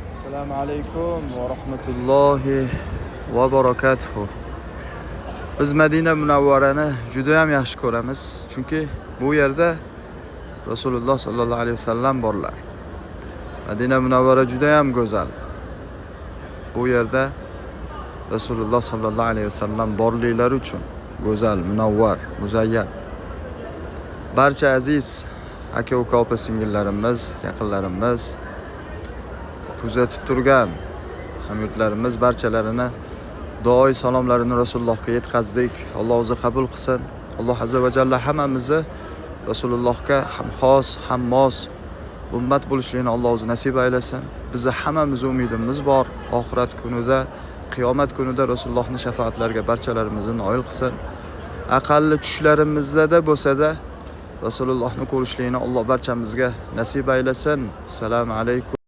Assalomu alaykum va rahmatullohi va barakatuhu. Biz Madina Munavvarani juda ham yaxshi ko'ramiz, chunki bu yerda Rasululloh sallallohu alayhi vasallam borlar. Madina Munavvara juda ham go'zal. Bu yerda Rasululloh sallallohu alayhi vasallam borliklari uchun go'zal, munavvar, muzayyan. Barcha aziz aka uka opa singillarimiz, yaqinlarimiz, kuzatib turgan hamyurtlarimiz barchalarini duoyi salomlarini Rasulullohga yetkazdik. Alloh o'zi qabul qilsin. Alloh azza va jalla hammamizni Rasulullohga ham xos, ham mos ummat bo'lishligini Alloh o'zi nasib aylasin. Bizni hammamizni umidimiz bor. Oxirat kunida, qiyomat kunida Rasulullohning shafoatlariga barchalarimizni noil qilsin. Aqalli tushlarimizda bo'lsa-da Rasulullohni ko'rishligini Alloh barchamizga nasib aylasin. Assalomu alaykum.